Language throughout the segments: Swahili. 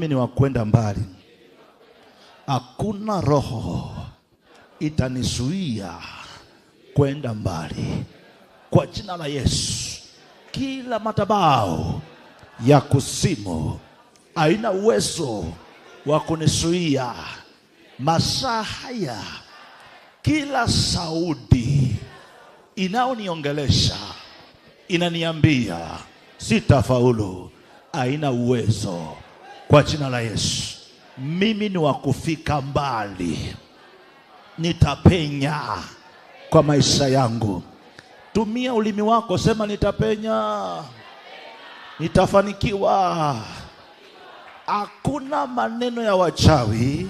Mimi ni wa kwenda mbali. Hakuna roho itanizuia kwenda mbali. Kwa jina la Yesu, kila madhabahu ya kuzimu haina uwezo wa kunizuia. Masaa haya, kila sauti inayoniongelesha inaniambia sitafaulu, haina uwezo. Kwa jina la Yesu, mimi ni wa kufika mbali, nitapenya kwa maisha yangu. Tumia ulimi wako, sema nitapenya, nitafanikiwa. Hakuna maneno ya wachawi,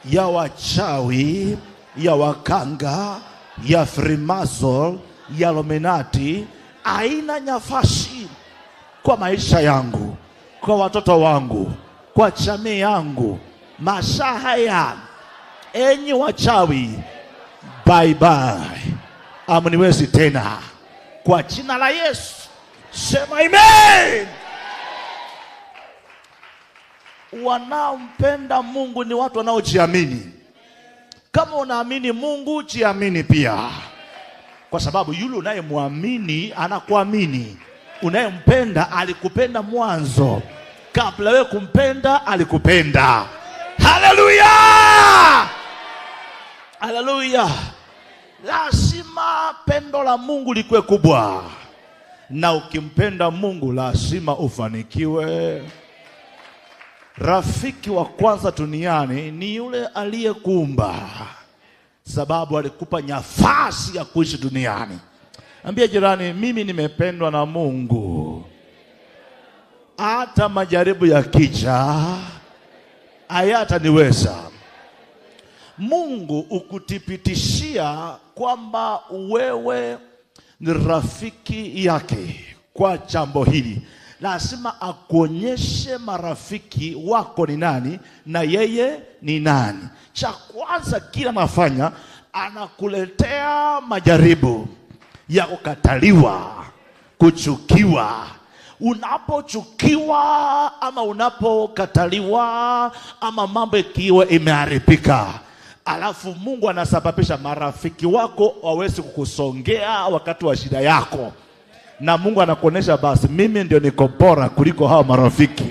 ya wachawi, ya wakanga, ya Freemason, ya Illuminati, haina nafasi kwa maisha yangu, kwa watoto wangu, kwa jamii yangu. Masaa haya, enyi wachawi, bye bye, hamniwezi tena. Kwa jina la Yesu, sema amen. Wanaompenda Mungu ni watu wanaojiamini. Kama unaamini Mungu, jiamini pia, kwa sababu yule unayemwamini anakuamini. Unayempenda alikupenda mwanzo, kabla wewe kumpenda alikupenda. Haleluya, haleluya! Lazima pendo la Mungu likuwe kubwa, na ukimpenda Mungu lazima ufanikiwe. Rafiki wa kwanza duniani ni yule aliyekuumba, sababu alikupa nafasi ya kuishi duniani. Ambia jirani, mimi nimependwa na Mungu. Hata majaribu yakija hayataniweza. Mungu ukuthibitishia kwamba wewe ni rafiki yake kwa jambo hili, lazima akuonyeshe marafiki wako ni nani na yeye ni nani. Cha kwanza kila anafanya, anakuletea majaribu ya kukataliwa, kuchukiwa. Unapochukiwa ama unapokataliwa ama mambo ikiwa imeharibika, alafu Mungu anasababisha marafiki wako waweze kukusongea wakati wa shida yako, na Mungu anakuonesha basi, mimi ndio niko bora kuliko hao marafiki.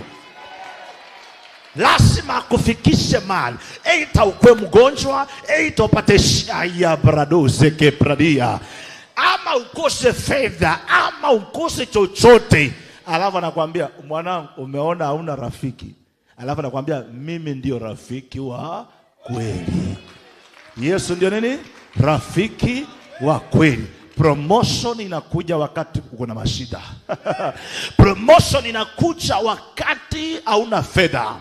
Lazima akufikishe mahali, aidha ukwe mgonjwa, aidha upate shaya bradose kebradia, ama ukose fedha, ama ukose chochote, alafu anakuambia mwanangu, umeona hauna rafiki, alafu anakuambia mimi ndio rafiki wa kweli. Yesu ndio nini? Rafiki wa kweli. Promotion inakuja wakati uko na mashida. Promotion inakuja wakati hauna fedha.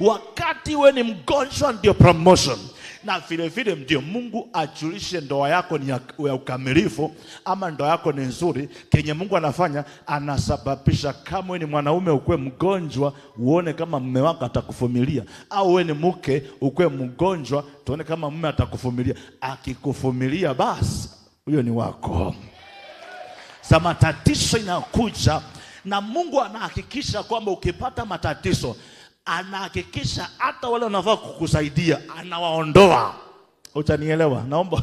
Wakati we ni mgonjwa ndio promotion. Na vile vile ndio Mungu ajulishe ndoa yako ni ya ukamilifu ama ndoa yako ni nzuri. Kenye Mungu anafanya, anasababisha kama we ni mwanaume ukuwe mgonjwa, uone kama mume wako atakuvumilia, au we ni mke ukuwe mgonjwa, tuone kama mume atakuvumilia. Akikuvumilia basi huyo ni wako. Sa matatizo inakuja, na Mungu anahakikisha kwamba ukipata matatizo, anahakikisha hata wale wanafaa kukusaidia anawaondoa. Utanielewa? Naomba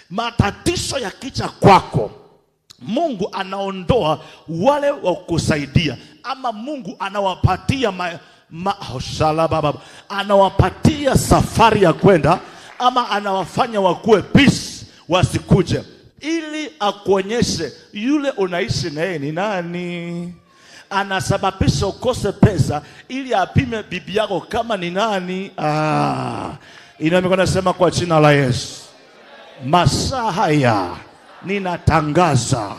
matatizo yakicha kwako, Mungu anaondoa wale wa kukusaidia, ama Mungu anawapatia anawapatia safari ya kwenda, ama anawafanya wakuwe peace wasikuje, ili akuonyeshe yule unaishi naye ni nani. Anasababisha ukose pesa ili apime bibi yako kama ni nani. Ina nasema kwa jina la Yesu, masaa haya ninatangaza,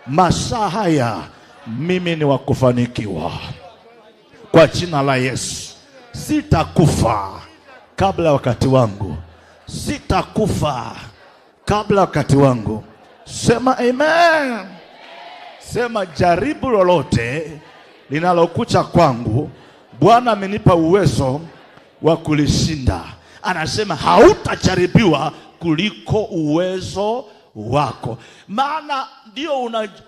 masaa haya mimi ni wa kufanikiwa kwa jina la Yesu. Sitakufa kabla wakati wangu, sitakufa kabla wakati wangu. Sema amen. Sema jaribu lolote linalokuja kwangu, Bwana amenipa uwezo wa kulishinda. Anasema hautajaribiwa kuliko uwezo wako. Maana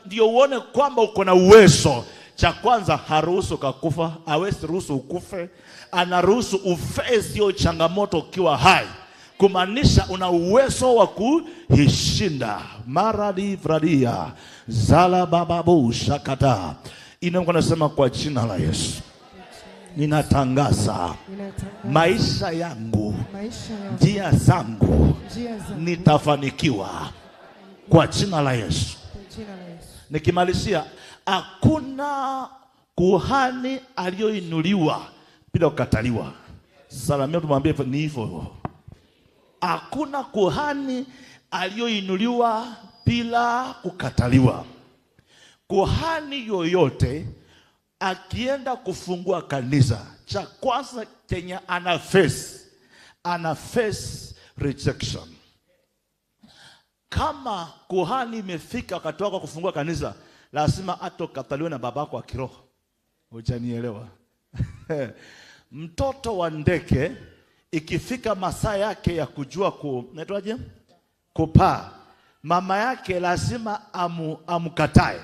ndio uone kwamba uko na uwezo. Cha kwanza, haruhusu kakufa, hawezi ruhusu ukufe, anaruhusu ufe sio changamoto ukiwa hai, kumaanisha una uwezo wa kuishinda. Maradi vradia zala bababu shakata inaonekana nasema kwa jina la Yesu ninatangaza maisha yangu, njia zangu, nitafanikiwa kwa jina la Yesu. Nikimalizia, hakuna kuhani aliyoinuliwa bila kukataliwa. Salamia tumwambie ni hivyo. Hakuna kuhani aliyoinuliwa bila kukataliwa. Kuhani yoyote akienda kufungua kanisa, cha kwanza chenye ana face rejection. Kama kuhani imefika wakati wako kufungua kanisa, lazima atokataliwe na babako wa kiroho. Hujanielewa? Mtoto wa ndege ikifika masaa yake ya kujua naitwaje? Kupaa, mama yake lazima amkatae,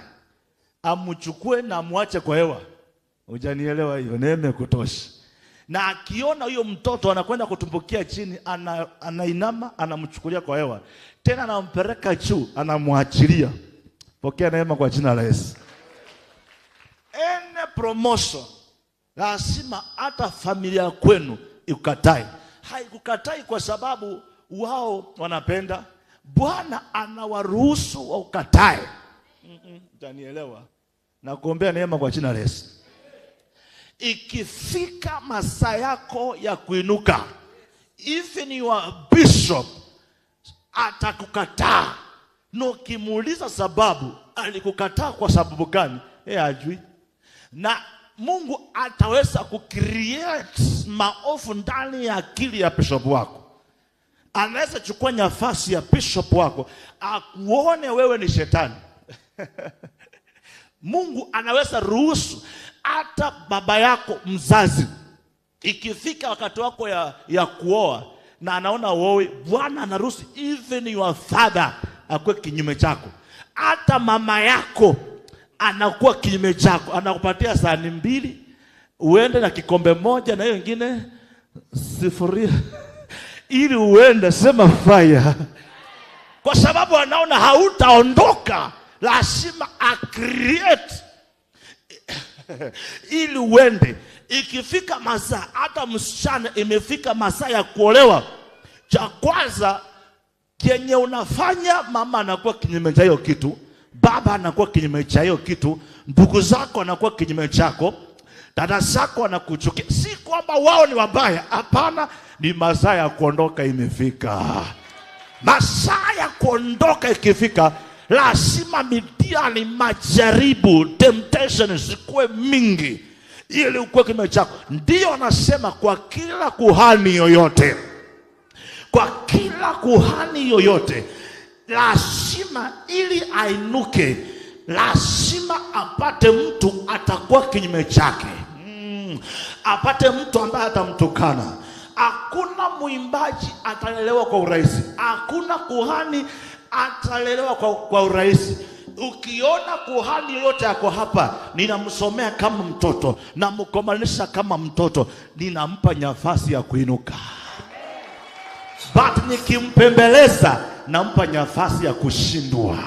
amchukue na amwache kwa hewa. Hujanielewa hiyo? Neema kutosha. Na akiona huyo mtoto anakwenda kutumbukia chini, anainama, anamchukulia kwa hewa, tena anampeleka juu, anamwachilia. Pokea neema kwa jina la Yesu. Any promotion lazima hata familia kwenu ikukatai. Haikukatai kwa sababu wao wanapenda. Bwana anawaruhusu waukatae. Utanielewa? Na kuombea neema kwa jina la Yesu. Ikifika masaa yako ya kuinuka, even your bishop atakukataa. Na ukimuuliza sababu, alikukataa kwa sababu gani, yeye hajui. Na Mungu ataweza kucreate maovu ndani ya akili ya bishop wako. Anaweza chukua nafasi ya bishop wako akuone wewe ni shetani. Mungu anaweza ruhusu hata baba yako mzazi, ikifika wakati wako ya kuoa na anaona wewe, Bwana anaruhusu even your father akuwe kinyume chako. Hata mama yako anakuwa kinyume chako, anakupatia sahani mbili uende na kikombe moja na hiyo nyingine sifuria ili uende, sema fire, kwa sababu anaona hautaondoka, lazima acreate ili uende. Ikifika masaa, hata msichana imefika masaa ya kuolewa, cha kwanza kenye unafanya, mama anakuwa kinyume cha hiyo kitu, baba anakuwa kinyume cha hiyo kitu, ndugu zako anakuwa kinyume chako, dada zako anakuchukia. Si kwamba wao ni wabaya, hapana, ni masaa ya kuondoka imefika. Masaa ya kuondoka ikifika, lazima mitihani, majaribu, temptation zikuwe mingi ili ukuwe kinyume chako. Ndio anasema kwa kila kuhani yoyote, kwa kila kuhani yoyote lazima ili ainuke, lazima apate mtu atakuwa kinyume chake. Apate mtu ambaye atamtukana. Hakuna mwimbaji atalelewa kwa urahisi, hakuna kuhani atalelewa kwa urahisi. Ukiona kuhani yoyote ako hapa, ninamsomea kama mtoto, namkomanisha kama mtoto, ninampa nafasi ya kuinuka. But nikimpembeleza, nampa nafasi ya kushindwa.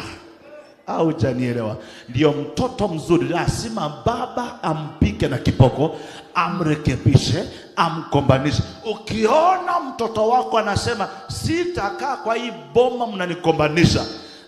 Au hujanielewa? Ndio mtoto mzuri lazima baba ampike na kiboko, amrekebishe, amkombanishe. Ukiona mtoto wako anasema sitakaa kwa hii boma mnanikombanisha,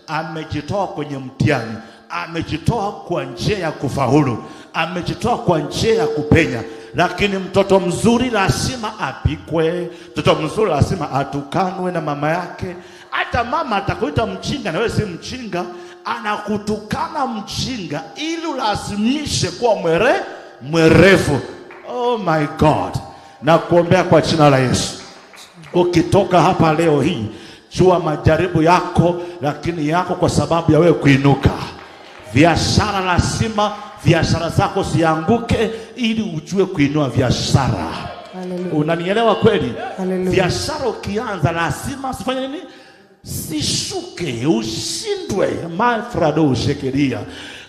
amejitoa kwenye mtihani, amejitoa kwa njia ya kufaulu, amejitoa kwa njia ya kupenya. Lakini mtoto mzuri lazima apikwe, mtoto mzuri lazima atukanwe na mama yake. Hata mama atakuita mchinga na wewe si mchinga, anakutukana mchinga ili ulazimishe kuwa mwerevu. Oh my God, na kuombea kwa jina la Yesu. Ukitoka hapa leo hii, jua majaribu yako, lakini yako kwa sababu ya wewe kuinuka. Biashara lazima biashara zako zianguke ili ujue kuinua biashara. Unanielewa kweli? Biashara ukianza lazima usifanye nini? Sishuke, ushindwe. Mafrado ushekeria.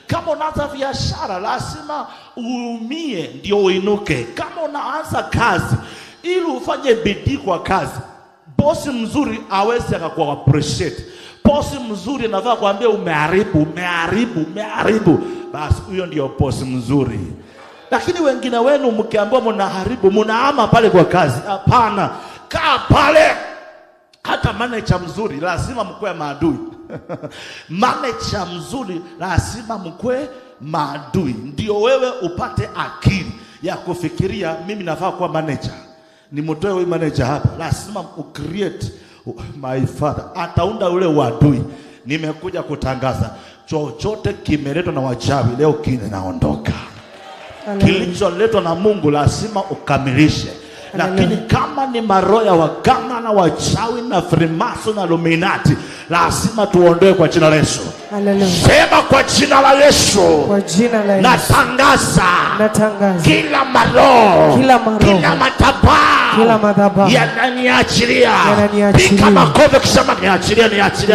Kama unaanza biashara lazima uumie ndio uinuke. Kama unaanza kazi, ili ufanye bidii kwa kazi, bosi mzuri awezi akakuwa appreciate. Bosi mzuri anafaa kuambia umeharibu, umeharibu, umeharibu. Basi huyo ndio bosi mzuri. Lakini wengine wenu mkiambiwa mnaharibu, mnaama pale kwa kazi. Hapana, kaa pale. Hata manager mzuri lazima mkue maadui. Manager mzuri lazima mkue maadui, ndio wewe upate akili ya kufikiria, mimi nafaa kuwa manager, nimtoe huyu manager hapa. Lazima ucreate. My father ataunda ule uadui. Nimekuja kutangaza chochote kimeletwa na wachawi leo kinaondoka. Kilicholetwa na Mungu lazima ukamilishe. Lakini kama ni maroho ya waganga na wachawi na frimaso na Illuminati, lazima tuondoe kwa jina la Yesu. Hallelujah. Sema kwa jina la Yesu. Kwa jina la Yesu. Natangaza Natangaza kila maroho, Kila maroho, kila madhabahu kila madhabahu yananiachilia. yananiachilia. Piga makofi kusema niachilie, niachilie.